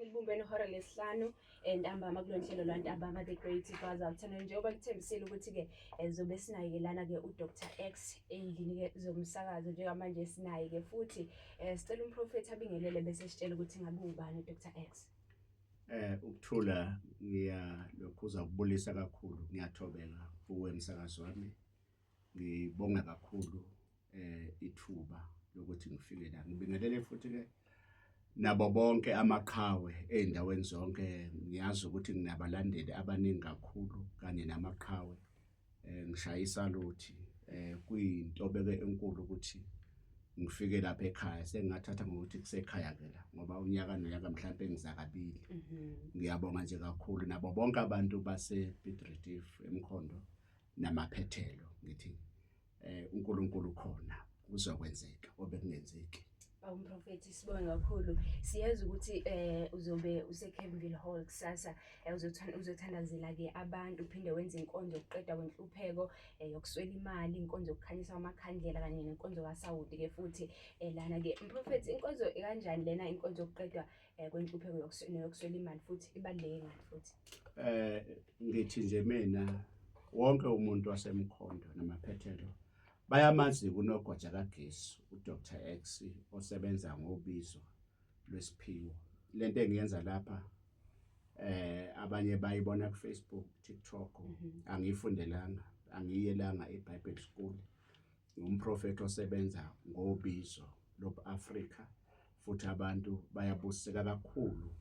Libumbene ihora lesihlanu ntambama kulolu hlelo lwantambama The Great Buzz Thana, njengoba kuthembisile ukuthi-ke zobe sinaye-ke lana-ke uDr X endlini-ke zomsakazo. Njengamanje sinaye-ke futhi sicela umprofethi abingelele bese sitshela ukuthi ngabe ubani uDr X. Ukuthula, ngiya lokhuza ukubulisa kakhulu, ngiyathobeka kuwe msakazi wami. Ngibonga kakhulu ithuba lokuthi ngifike la. Ngibingelele futhi ke nabo bonke amaqhawe ezindaweni zonke. Ngiyazi ukuthi nginabalandeli abaningi kakhulu kanye namaqhawe. Ngishaya isaluthi, kuyintobeko enkulu ukuthi ngifike lapha ekhaya. Sengingathatha ngokuthi kusekhaya ke la, ngoba unyaka nonyaka mhlawumbe ngiza kabili. Ngiyabonga nje kakhulu nabo bonke abantu base Piet Retief, eMkhondo namaphethelo. Ngithi uNkulunkulu khona, kuzokwenzeka obekungenzeki. Umprofethi, sibonge kakhulu. Siyazi ukuthi uzobe use-Campville Hall kusasa, uzothandazela ke abantu, uphinde wenze inkonzo yokuqeda kwenhlupheko yokuswela imali, inkonzo yokukhanyisa amakhandlela kanye nenkonzo kasawudi ke futhi lana ke. Mprofethi, inkonzo kanjani lena, inkonzo yokuqedwa kwenhlupheko neyokuswela imali, futhi ibaluleke ngani futhi? Ngithi nje mina, wonke umuntu waseMkhondo namaphethelo bayamazi kunogoja kagesi uDr X osebenza ngobizo lwesiphiwo. Lento engiyenza lapha abanye bayibona ku Facebook, TikTok. Angiyifundelanga, angiyelanga eBible school. Ngumprofeti osebenza ngobizo lobuAfrika, futhi abantu bayabuseka kakhulu,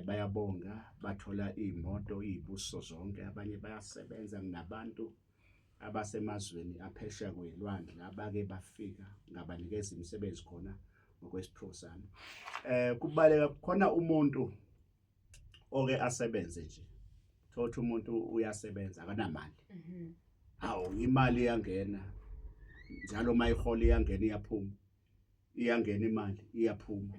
bayabonga, bathola imoto, izibusiso zonke. Abanye bayasebenza. Nginabantu abasemazweni aphesheya kwelwandle abake bafika, ngabanikeza imisebenzi khona ngokwesiphiwo sami. Kubaleka khona umuntu oke asebenze nje, thothi umuntu uyasebenza, akanamali. Hawu, imali iyangena njalo, mayihola iyangena, iyaphuma, iyangena imali, iyaphuma.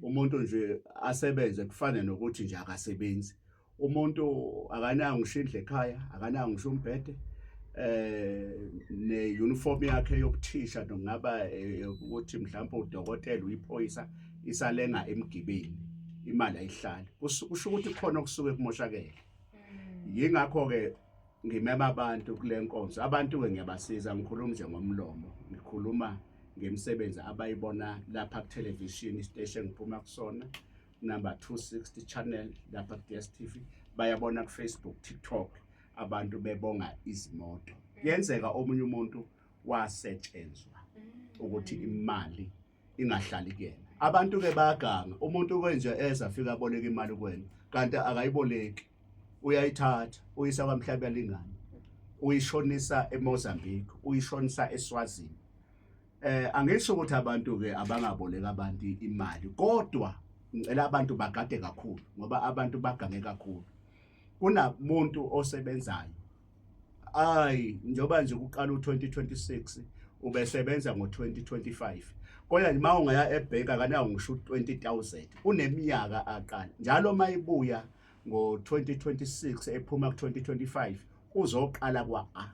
Umuntu nje asebenze kufane nokuthi nje akasebenzi. Umuntu akanayo ngisho indlu ekhaya, akanayo ngisho umbhede, ne-uniform yakhe yobuthisha, nokungaba ukuthi mhlawumbe udokotela, uyiphoyisa, isalenga emgibeni. Imali ayihlali. Kusho ukuthi khona okusuke kumoshakele. Yingakho ke ngimema abantu kule nkonzo. Abantu ke ngiyabasiza, ngikhuluma nje ngomlomo, ngikhuluma ngemisebenzi abayibona lapha ku television station ngiphuma kusona, number 260 channel lapha ku DStv. Bayabona ku Facebook, TikTok, abantu bebonga izimoto. Kuyenzeka omunye umuntu wasetshenzwa ukuthi imali ingahlali kuyena. Abantu ke bayaganga. Umuntu kwenje eza fika aboleka imali kuwena, kanti akayiboleki, uyayithatha, uyisa kwamhlaba lingane, uyishonisa eMozambique, uyishonisa eSwazini. Angisho ukuthi abantu ke abangaboleka abantu imali, kodwa ngicela abantu bagade kakhulu, ngoba abantu bagange kakhulu. Kunamuntu osebenzayo, ayi, njengoba nje kuqala u2026, ubesebenza ngo2025, kodwa nje uma ungaya ebhenki akanawo ngisho u20000. Uneminyaka aqala njalo mayibuya ngo2026, ephuma ku2025, uzoqala kwa A.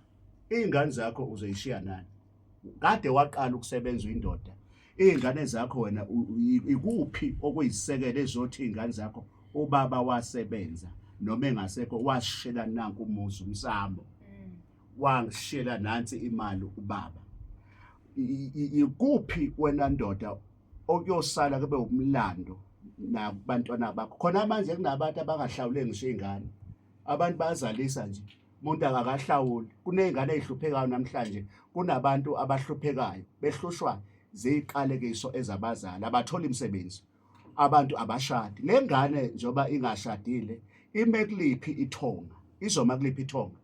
Izingane zakho uzoyishiya nani? Kade waqala ukusebenza indoda, izingane zakho wena ikuphi okuyisekelo ezothi izingane zakho, ubaba wasebenza noma engasekho, washela nanku umuzi umsamo, wangishela nansi imali ubaba? Ikuphi wena ndoda okuyosala kube umlando nakubantwana bakho? Khona manje kunabantu abangahlawule ngisho izingane. Abantu bayazalisa nje, umuntu akakahlawuli. Kuney'ngane ey'hluphekayo namhlanje, kunabantu abahluphekayo behlushwa ziqalekiso ezabazali, abatholi imisebenzi, abantu abashadi. Le ngane njengoba ingashadile, ime kuliphi ithonga? Izoma kuliphi ithonga?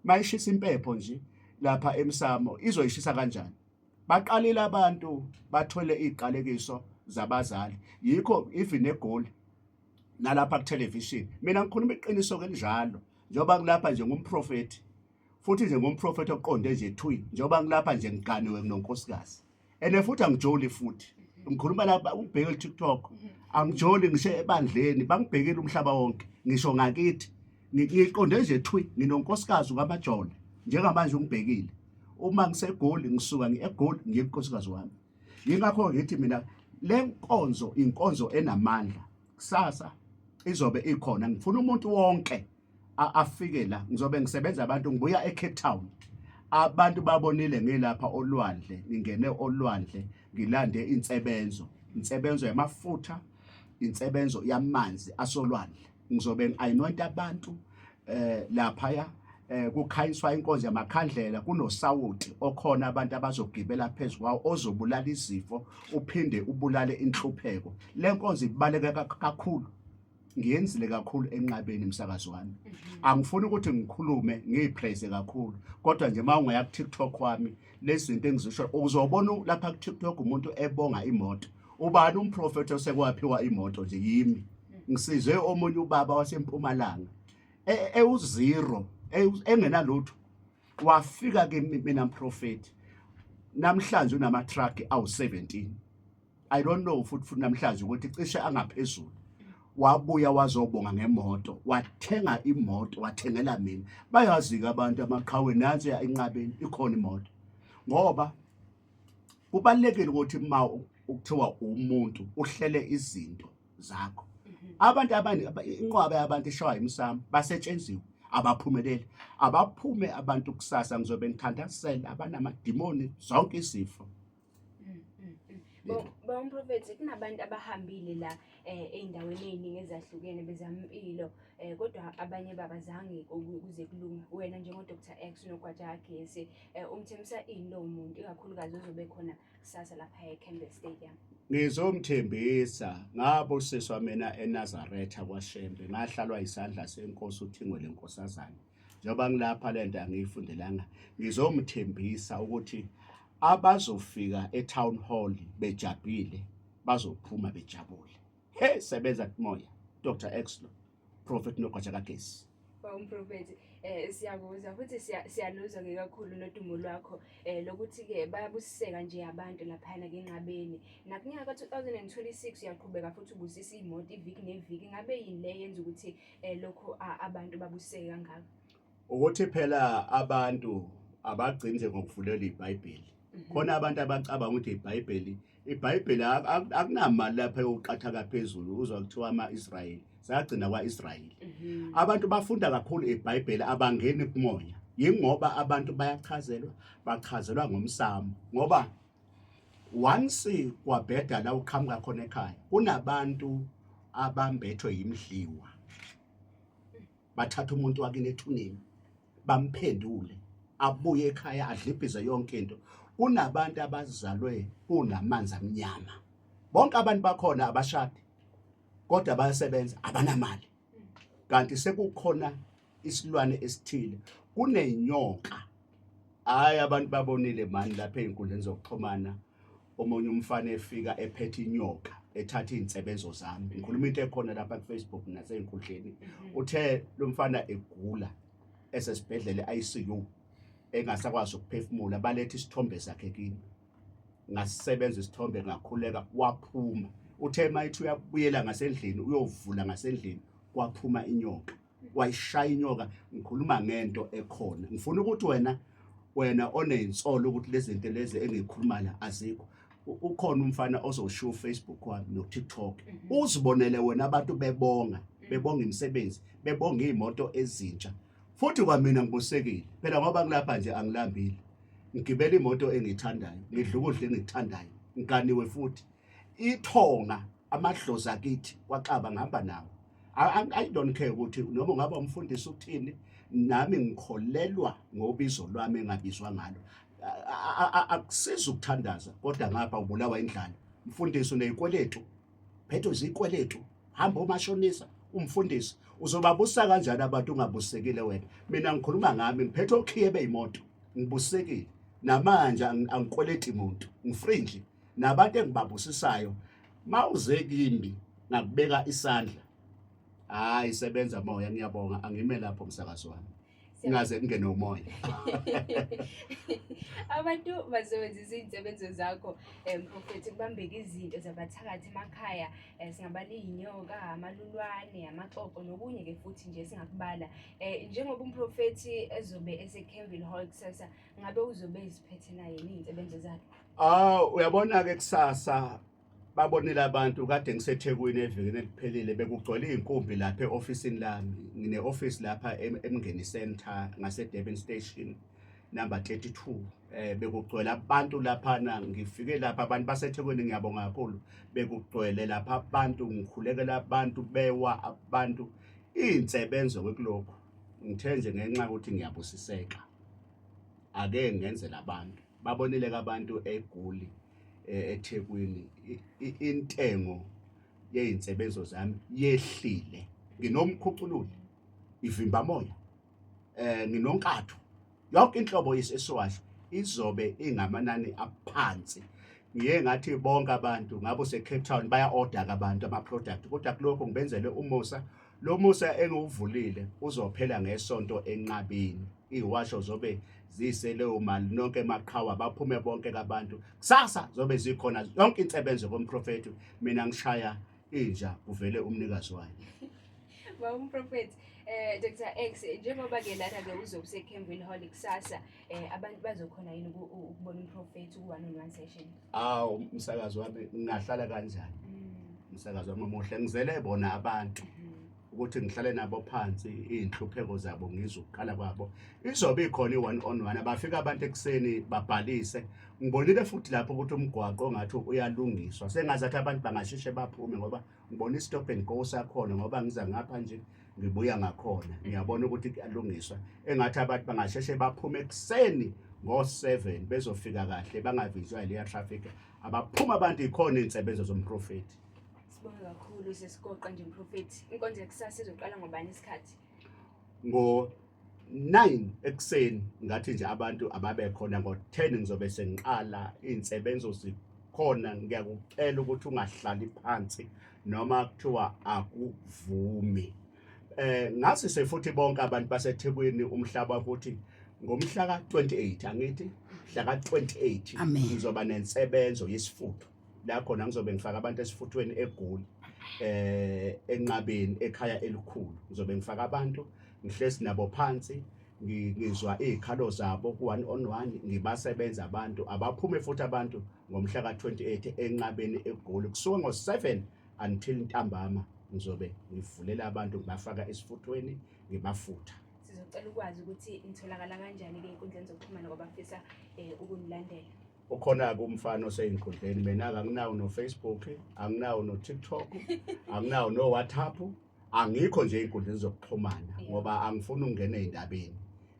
Mayishisa impepho nje lapha emsamo, izoyishisa kanjani? Baqalile abantu, bathwele iziqalekiso zabazali. Yikho even eGoli nalapha ku television mina ngikhuluma iqiniso ke njalo, njengoba ngilapha nje ngumprofeti, futhi nje ngumprofeti oqonde nje thwi. Njengoba ngilapha nje ngiganiwe, nginonkosikazi, ene futhi angijoli. Futhi ngikhuluma lapha, ungibheke TikTok, angijoli. Ngisho ebandleni bangibhekile, umhlaba wonke, ngisho ngakithi. Ngiqonde nje thwi, nginonkosikazi kaMajolo. Njengamanje ungibhekile, uma ngiseGoli, ngisuka ngi-eGoli ngiye kunkosikazi wami. Yingakho ngithi mina le nkonzo inkonzo enamandla. Kusasa izobe ikhona. Ngifuna umuntu wonke afike la. Ngizobe ngisebenza abantu, ngibuya eCape Town. Abantu babonile ngilapha olwandle, ngingene olwandle ngilande insebenzo, insebenzo yamafutha, insebenzo yamanzi asolwandle. Ngizobe ngi-anoint abantu laphaya, kukhanyiswa inkonzo yamakhandlela, kunosawoti okhona abantu abazogibela phezu kwawo ozobulala izifo uphinde ubulale inhlupheko. Le nkonzo ibaluleke kakhulu, ngiyenzile kakhulu enqabeni msakazi wami. Angifuni ukuthi ngikhulume ngiyipraise kakhulu, kodwa nje uma ungaya ku-TikTok wami lezi zinto engizisho uzobona lapha ku-TikTok umuntu ebonga imoto. Ubani umprofethi osekwaphiwa imoto nje? Yimi. Ngisizwe omunye ubaba wasempumalanga ewu-zero engenalutho, wafika kimi mina mprofethi, namhlanje unama-truck awu-17. I don't know futhi namhlanje ukuthi cishe angaphezulu. Wabuya wazobonga ngemoto, wathenga imoto, wathengela mina. Bayazi-ke abantu amaqhawe, nansi enqabeni ikhona imoto. Ngoba kubalulekile ukuthi uma ukuthiwa umuntu uhlele izinto zakho. Abantu abaningi, inqwaba yabantu ishaywa imsamo, basetshenziwe, abaphumeleli. Abaphume abantu kusasa, ngizobe ngithandazela abanamadimoni, zonke izifo. Bomprofethi, kunabantu abahambile la ey'ndaweni ey'ningi ezahlukene bezama impilo, kodwa abanye babazange kuze kulunge. Wena njengo-Dr X unogwaja kagesi, umthembisa ini lowo muntu, ikakhulukazi ozobe khona kusasa lapha eCampbell Stadium? Ngizomthembisa ngabusiswa mina eNazaretha kwaShembe, ngahlalwa isandla senkosi uThingwe lenkosazane. Njengoba ngilapha lento angiyifundelanga, ngizomthembisa ukuthi abazofika eTown Hall bejabhile bazophuma bejabule. He, sebenza kumoya Dr X lo Prophet Nogwaja kagesi. Umprofethi, siyakuzwa futhi siyaluzwa ke kakhulu nodumo lwakho, lokuthi ke bayabusiseka nje abantu laphana ke enqabeni. Nakunyaka ka-2026 uyaqhubeka futhi ubusisa iy'moto iviki neviki. Ngabe yini le yenza ukuthi lokho abantu babusiseke kangaka? Ukuthi phela abantu abagcini nje ngokuvulela iBhayibheli. Khona abantu abacabanga ukuthi iBhayibheli akunamali lapha yokuqatha phezulu, uzwa kuthiwa ama-Israyeli sagcina kwa-Israyeli. Abantu bafunda kakhulu iBhayibheli, abangeni kumoya. Yingoba abantu bayachazelwa, bachazelwa ngomsamo. Ngoba once kwabheda la uqhamuka khona ekhaya, kunabantu abambethwe yimdliwa, bathatha umuntu wakini ethuneni bamphendule abuye ekhaya adlibhize yonke into. Kunabantu abazalwe kunamanzi amnyama, bonke abantu bakhona abashadi kodwa bayasebenza, abanamali, kanti sekukhona isilwane esithile, kunenyoka. Hayi, abantu babonile mani lapha ey'nkundleni zokuxhumana, omunye umfana efika ephethe inyoka ethatha iy'nsebenzo zami. Ngikhuluma into ekhona lapha ku-Facebook nasey'nkundleni. Uthe lo mfana egula esesibhedlela e-ICU engasakwazi ukuphefumula, baletha isithombe sakhe kimi, ngasisebenza isithombe, ngakhuleka, waphuma. Uthe mayithi uyabuyela ngasendlini uyovula ngasendlini, kwaphuma inyoka, wayishaya inyoka. Ngikhuluma ngento ekhona. Ngifuna ukuthi wena oneyinsolo ukuthi lezi zinto lezi engikhuluma la azikho, ukhona umfana ozoshiya uFacebook wami noTikTok, uzibonele wena abantu bebonga, bebonga imisebenzi, bebonga iy'moto ezintsha. Futhi kwamina ngibusekile phela, ngoba ngilapha nje angilambile, ngigibela imoto engiyithandayo, ngidla ukudla engikuthandayo, ngiganiwe futhi. Ithonga amadlozi akithi kwaxaba ngihamba nawo. I don't care ukuthi noma ungaba umfundisi uthini, nami ngikholelwa ngobizo lwami engabizwa ngalo. Akusizi ukuthandaza kodwa ngapha ubulawa indlala. Mfundisi unezikweletu, phethe izikweletu, hamba omashonisa. Umfundisi uzobabusa kanjani abantu ungabusekile wena? Mina ngikhuluma ngami, ngiphethe okhiye beyimoto, ngibusekile namanje, angikweleti muntu, ngifree nje. Nabantu engibabusisayo, mawuze kimi ngakubeka isandla. Hayi, sebenza moya, ngiyabonga. Angime lapho msakazi wami, ngaze kungene umoya. Abantu basebenzisa iy'nsebenzo zakho, mprofethi, kubambeka izinto zabathakathi emakhaya. Singabala iy'nyoka, amalulwane, amaxoxo nokunye-ke futhi nje singakubala. Njengoba umprofethi ezobe ese-Campbell Hall kusasa, ngabe uzobe eziphethe na yena iy'nsebenzo zakhe? Ah, uyabona-ke kusasa Babonile abantu kade ngiseThekwini evikini eliphelile, bekugcwele iy'nkumbi lapha e-ofisini lami. Ngine-ofisi lapha eMngeni Center ngase-Durban Station number 32. Bekugcwele abantu laphana, ngifike lapha abantu baseThekwini, ngiyabonga kakhulu. Bekugcwele lapha abantu, ngikhulekela abantu, bewa abantu. Iy'nsebenzo ke kulokhu ngithe nje ngenxa yokuthi ngiyabusiseka, ake ngenzele abantu. Babonile ke abantu eGoli, eThekwini, intengo yey'nsebenzo zami yehlile. Nginomkhucululi, ivimbamoya, nginonkatho, yonke inhlobo yesiwasho izobe ingamanani aphansi. Ngiye ngathi bonke abantu ngabe use-Cape Town baya-order-ke abantu ama-product, kodwa kulokhu ngibenzele umusa. Lo musa engiwuvulile uzophela ngesonto enqabeni. Iy'washo zobe ziyiseleyo mali nonke emaqhawa, baphume bonke kabantu kusasa, zobe zikhona yonke insebenzo komprofethi. Mina ngishaya inja kuvele umnikazi wayo. Baba umprofethi, Dr X, njengoba ke lana ke uzobe useCamville Hall kusasa, abantu bazokhona yini ukubona umprofethi ku one on one session? Awu, umsakazi wami, ngingahlala kanjani? Umsakazi wami omuhle, ngizele bona abantu ukuthi ngihlale nabo phansi, iy'nhlupheko zabo ngizwe ukukhala kwabo. Izobe ikhona i-one on one, abafika abantu ekuseni babhalise. Ngibonile futhi lapho ukuthi umgwaqo ongathi uyalungiswa, sengazathi abantu bangasheshe baphume, ngoba ngibona i-stop and go sakhona, ngoba ngiza ngapha nje ngibuya ngakhona, ngiyabona ukuthi kuyalungiswa. Engathi abantu bangasheshe baphume ekuseni ngo-7, bezofika kahle, bangavinjwa yileya traffic. Abaphuma abantu, ikhona iy'nsebenzo zomprofethi. Sibonge kakhulu, sesigoqa nje mprofethi. Inkonzo yakusasa izoqala ngobani isikhathi? Ngo-9 ekuseni. Ngathi nje abantu ababe khona ngo-10, ngizobe sengiqala. Iy'nsebenzo zikhona. Ngiyakucela ukuthi ungahlali phansi noma kuthiwa akuvumi. Ngazise futhi bonke abantu baseThekwini, umhlaba, ukuthi ngomhla ka-28, angithi mhla ka-28, Amen. ngizoba nensebenzo yesifutho la khona ngizobe ngifaka abantu esifuthweni eGoli, enqabeni, ekhaya elikhulu. Ngizobe ngifaka abantu, ngihlezi nabo phansi, ngizwa iy'khalo zabo ku-one on one, ngibasebenza abantu. Abaphume futhi abantu ngomhla ka-28 enqabeni eGoli, kusuka ngo-7 until ntambama ngizobe ngivulela abantu, ngibafaka esifuthweni, ngibafutha. Sizocela ukwazi ukuthi nitholakala kanjani-ke ey'nkundleni zokuxhumana kwabafisa ukunilandela. Ukhona-ke umfana osey'nkundleni. Mina-ke anginawo no-Facebook, anginawo no-TikTok, anginawo no-WhatsApp, angikho nje ey'nkundleni zokuxhumana ngoba angifuni ukungena ey'ndabeni,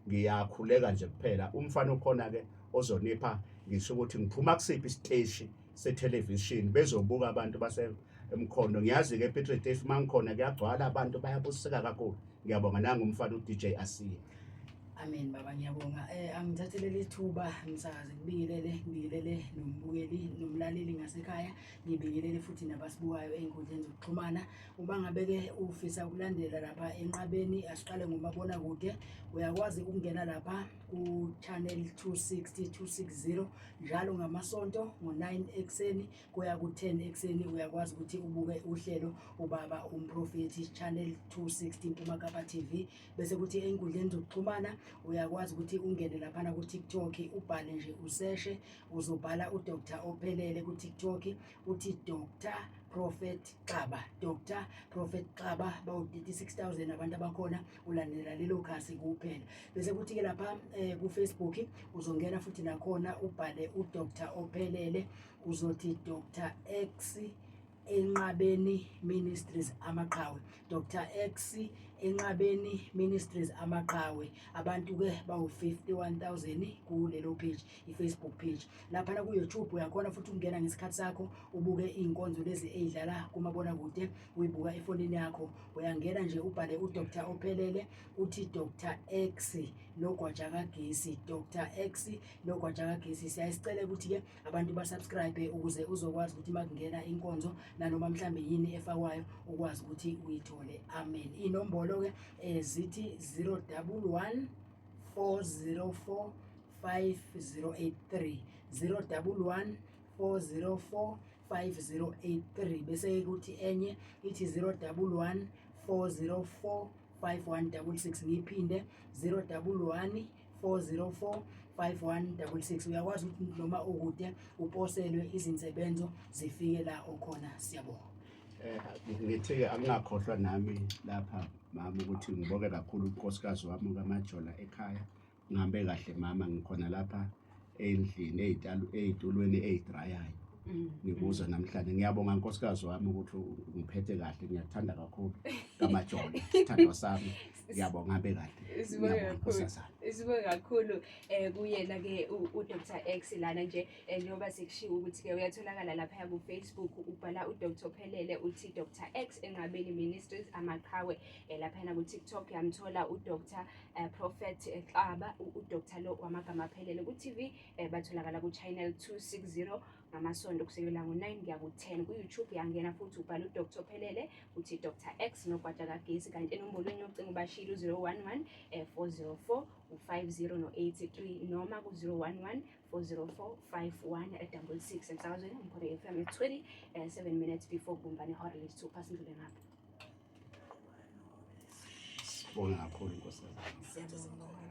ngiyakhuleka nje kuphela. Umfana ukhona-ke ozonipha ngisho ukuthi ngiphuma kusiphi isiteshi sethelevishini, bezobuka abantu base emkhondo. Ngiyazi-ke ePiet Retief uma ngikhona kuyagcwala abantu, bayabuseka kakhulu. Ngiyabonga. Nangu umfana u-DJ Asiye. Amen baba, ngiyabonga. Angithathe leli thuba msakazi ngibingelele, ngibingelele nombukeli nomlaleli ngasekhaya, ngibingelele futhi nabasibukayo ey'nkundleni zokuxhumana. Uma ngabe-ke ufisa ukulandela lapha enqabeni, asiqale ngomabonakude. Uyakwazi ukungena lapha ku-channel 260 260 njalo ngamasonto ngo-9 ekuseni kuya ku-10 ekuseni. Uyakwazi ukuthi ubuke uhlelo ubaba umprofethi, channel 260, Mpuma Kapa TV. Bese kuthi ey'nkundleni zokuxhumana uyakwazi ukuthi ungene laphana ku-TikTok, ubhale nje, useshe, uzobhala uDr Ophelele ku-TikTok, uthi Dr Prophet Xaba, Dr Prophet Xaba, bawu-36 000 abantu abakhona. Ulandela lelo khasi kuphela. Bese kuthi-ke lapha ku-Facebook uzongena futhi nakhona ubhale uDr Ophelele, uzothi Dr X Enqabeni Ministries Amaqhawe, Dr X Enqabeni Ministries Amaqhawe. Abantu-ke bawu-51 000 kulelo page, i-Facebook page. Laphana ku-YouTube uyakhona futhi ukungena ngesikhathi sakho, ubuke iy'nkonzo lezi ey'dlala kumabonakude, uyibuka efonini yakho. Uyangena nje ubhale uDr Ophelele, uthi Dr X Nogwaja Kagesi, Dr X Nogwaja Kagesi. Siyayisicela ukuthi-ke abantu basubscribe ukuze uzokwazi ukuthi uma kungena inkonzo nanoma mhlambe yini efakwayo ukwazi ukuthi uyithole. Amen. Inombolo-ke zithi 011 404 5083, 011 404 5083. Bese kuthi enye ithi 011 404 5166. Ngiphinde, 011 404 5166. Uyakwazi ukuthi noma ukude uposelwe izinsebenzo zifike la okhona. Siyabonga. Ngithi akungakhohlwa nami lapha mama ukuthi ngibonge kakhulu unkosikazi wami kaMajola ekhaya. Ngihambe kahle mama, ngikhona lapha endlini ey'tulweni ey'drayayo. Ngikuza namhlanje. Ngiyabonga nkosikazi wami ukuthi ungiphethe kahle, ngiyakuthanda kakhulu kaMajola, sithandwa sami. Ngiyabonga, abe kahle. Sibonge Ngiyabonga, kakhulu. nkosazana. Sibonge kakhulu kuyena ke uDr X lana nje, njengoba sekushiwo ukuthi ke uyatholakala lapha ku Facebook, ubhala uDr Phelele, uthi Dr X Enqabeni Ministries Amaqhawe. Lapha ku TikTok uyamthola uDr Prophet Xaba, uDr lo wamagama aphelele. Ku TV batholakala ku channel 260 ngamasonto kusukela ngo-9 kuya ku-10. Ku-YouTube uyangena futhi ubhala uDr Phelele, uthi Dr X nogwaja kagesi. Kanti enombolweni yocingo bashilo u-011 404 u-50 no-83 noma ku-011 404 5166. Emsakazweni Umkhonto FM, 27 minutes before kubumbane ihora lesithupha. Sindlule ngapha. Sibonge kakhulu, nkosazana. Siyabonga.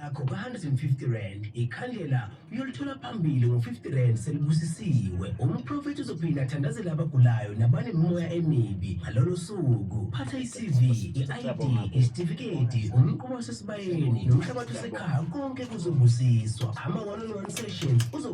Yakho ka-R150, ikhandlela uyolithola phambili ngo-R50 selibusisiwe. Umprofethi uzophinda athandazele abagulayo nabanemimoya emibi ngalolo suku. Phatha i-CV, i-ID, isitifiketi, umquba wasesibayeni nomhlabathi osekhaya, konke kuzobusiswa. Ama-one-on-one sessions uzowe